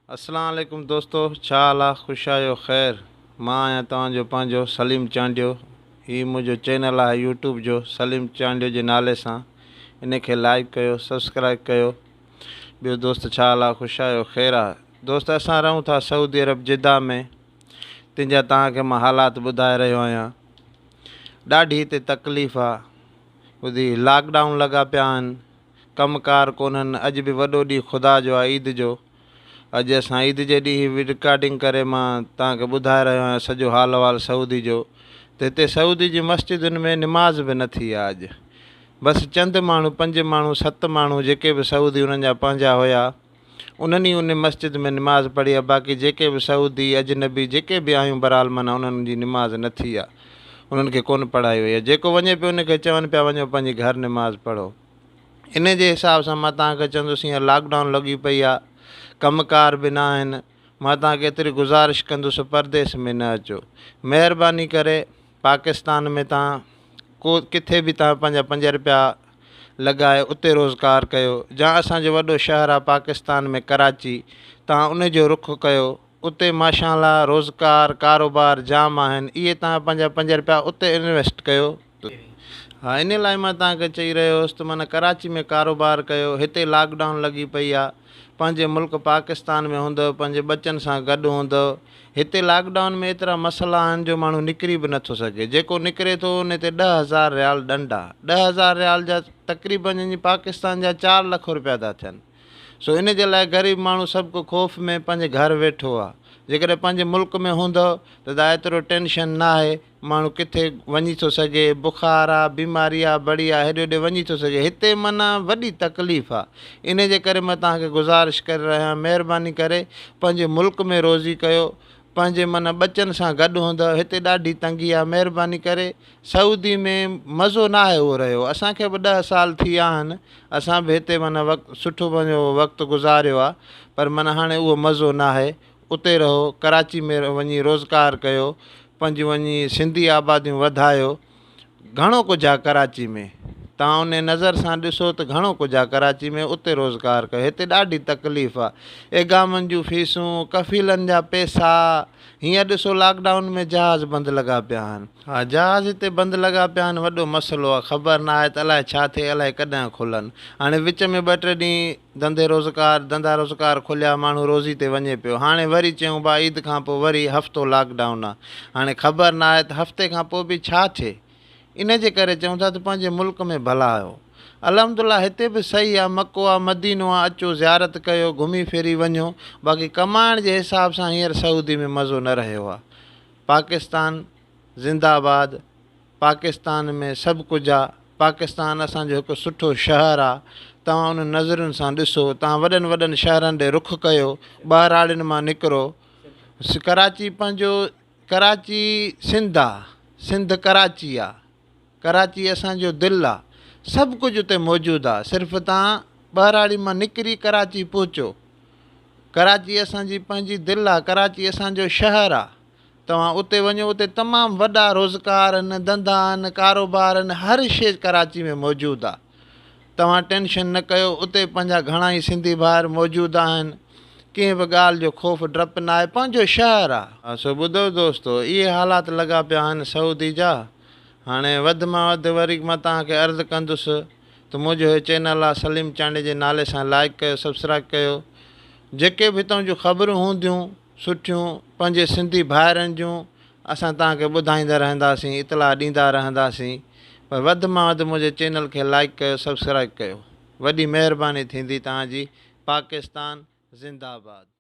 اسلام عليڪم دوستو ڇا حال آ خوش آهيو خير مان آهيان توهان جو پنهنجو سليم چانڊيو هي منهنجو چينل آهي يوٽيوب جو سليم چانڊيو جي نالي سان ان کي لائڪ ڪيو سبسڪرائب ڪيو ٻيو دوست ڇا حال آ خوش آهيو خير آ دوست اسان رهون ٿا سعودي عرب جده ۾ تنهن جا توهان کي مان حالات ٻڌائي رهيو آهيان ڏاڍي هتي تڪليف آ ٻڌي لاڪ ڊائون لڳا پيا آهن ڪم ڪار ڪونهن اڄ به وڏو ڏينهن خدا جو آ عيد جو اڄ اسان عيد جي ڏينهن هي رڪارڊنگ ڪري مان توهان کي ٻڌائي رهيو آهيان سڄو حال احوال سعودي جو ته هتي سعودي جي مسجدن ۾ نماز به نه ٿي آ اڄ بس چند ماڻهو پنج ماڻهو ست ماڻهو جيڪي به سعودي انهن جا پنهنجا هيا انهن ئي ان مسجد ۾ نماز پڙهي آ باقي جيڪي به سعودي اجنبي جيڪي به آهيون بهرحال معنيٰ انهن جي نماز نه ٿي آ انهن کي ڪونه پڙهائي وئي آ جيڪو وڃي پيو ان کي چون پيا وڃو پنهنجي گهر نماز پڙهو ان جي حساب سان مان توهان کي چوندس هينئر لاڪ ڊائون لڳي پئي آ ڪم ڪار به نه آهن مان توهان کي ايتري گذارش ڪندس پرديس ۾ نه اچو مهرباني ڪري پاڪستان ۾ توهان ڪو ڪٿي به توهان پنهنجا پنج رپيا لڳائي اتي روزگار ڪيو جا اسان جو وڏو شهر آهي پاڪستان ۾ ڪراچي توهان ان جو رخ ڪيو اتي ماشاء الله روزگار ڪاروبار جام آهن اهي توهان پنهنجا پنج رپيا اتي انويسٽ ڪيو ها ان لاء مان توهان کي چئي رهيو هوس ته معنيٰ ڪراچي ۾ ڪاروبار ڪيو هتي لاڪ ڊائون لڳي پئي آهي پنهنجي ملڪ پاڪستان ۾ هوندؤ پنهنجي ٻچن سان گڏ هوندؤ هتي لاڪ ڊائون ۾ ايترا مسئلا آهن جو ماڻهو نڪري به نٿو سگهي جيڪو نڪري ٿو ان تي 10,000 ريال ڏنڊ آ 10,000 ريال جا تقريبن يعني پاڪستان جا چار لک روپيا ٿا ٿين سو ان جي لاء غريب ماڻهو سڀ ڪو خوف ۾ پنهنجي گهر ويٺو آ جيڪڏهن پنهنجي ملڪ ۾ هوندؤ ته دا ايترو ٽينشن ناهي ماڻهو ڪٿي وڃي ٿو سگهي، بخار آ، بيماري آ، بڙي آ، هيڏي هوڏي وڃي ٿو سگهي، هتي معنيٰ وڏي تڪليف آ، انهي جي ڪري مان توهان کي گذارش ڪري رهيو آهيان مهرباني ڪري پنهنجي ملڪ ۾ روزي ڪيو، پنهنجي معنيٰ ٻچن سان گڏ هوندؤ، هتي ڏاڍي تنگي آ، مهرباني ڪري سعودي ۾ مزو ناهي اهو رهيو، اسان کي به ڏهه سال ٿي ويا آهن، اسان به هتي معنيٰ وقت سٺو پنهنجو وقت گذاريو آ، پر معنيٰ هاڻي اهو مزو ناهي، اتي رهو، ڪراچي ۾ وڃي روزگار ڪيو، پنهنجون وڃي سنڌي آباديون وڌايو، گهڻو ڪجهه آ ڪراچي ۾، توهان انهي نظر سان ڏسو ته گهڻو ڪجهه آ ڪراچي ۾ اتي روزگار ڪيو، هتي ڏاڍي تڪليف آ، ايگامن جون فيسون، ڪفيلن جا پئسا، هينئر ڏسو لاڪ ڊائون ۾ جهاز بند لڳا پيا آهن. ها جهاز هتي بند لڳا پيا آهن، وڏو مسئلو آ، خبر ناهي ته الائي ڇا ٿئي الائي ڪڏهن کلن، هاڻي وچ ۾ ٻه ٽي ڏينهن ڌنڌي روزگار، ڌنڌا روزگار کليا، ماڻهو روزي تي وڃي پيو. هاڻي وري چيون با عيد کان پوء وري هفتو لاڪ ڊائون آ. هاڻي خبر ناهي ته هفتي کان پوء به ڇا ٿئي. ان جي ڪري چئون ٿا ته پنهنجي ملڪ ۾ ڀلا آهيو. الحمدالله هتي به صحيح آ، مڪو آ، مدينو آ، اچو زيارت ڪيو، گهمي ڦري وڃو. باقي ڪمائڻ جي حساب سان هينئر سعودي ۾ مزو نه رهيو آ. پاڪستان زنده آباد. پاڪستان ۾ سڀ ڪجهه آ، پاڪستان اسان جو هڪ سٺو شهر آ، توهان ان نظرين سان ڏسو، توهان وڏن وڏن شهرن ڏي رخ ڪيو، ٻهراڙين مان نڪرو، ڪراچي پنهنجو ڪراچي سنڌ آ، سنڌ ڪراچي آ، ڪراچي اسان جو دل آ، سڀ ڪجهه اتي موجود آ، صرف توهان ٻهراڙي مان نڪري ڪراچي پهچو، ڪراچي اسان جي پنهنجي دل آ، ڪراچي اسان جو شهر آ. توهان اتي وڃو اتي تمام وڏا روزگار آهن ڌنڌا آهن ڪاروبار آهن هر شيء ڪراچي ۾ موجود آهي توهان ٽينشن نه ڪيو اتي پنهنجا گهڻا ئي سنڌي ڀائر موجود آهن ڪنهن به ڳالهه جو خوف ڊپ نه آهي پنهنجو شهر آهي. سو ٻڌو دوستو اهي حالات لڳا پيا آهن سعودي جا هاڻي وڌ مان وڌ وري مان توهان کي عرض ڪندس ته منهنجو هي چينل آهي سليم چانڊيي جي نالي سان لائيڪ ڪيو سبسڪرائيب ڪيو جيڪي به هتان جون خبرون هونديون سٺيون پنهنجي سنڌي ڀائرن جون اسان توهان کي ٻڌائيندا رهنداسين اطلاع ڏيندا رهنداسين پر وڌ مان وڌ منهنجي چينل کي لائيڪ ڪيو سبسڪرائيب ڪيو وڏي مهرباني ٿيندي توهان جي پاڪستان زنده آباد.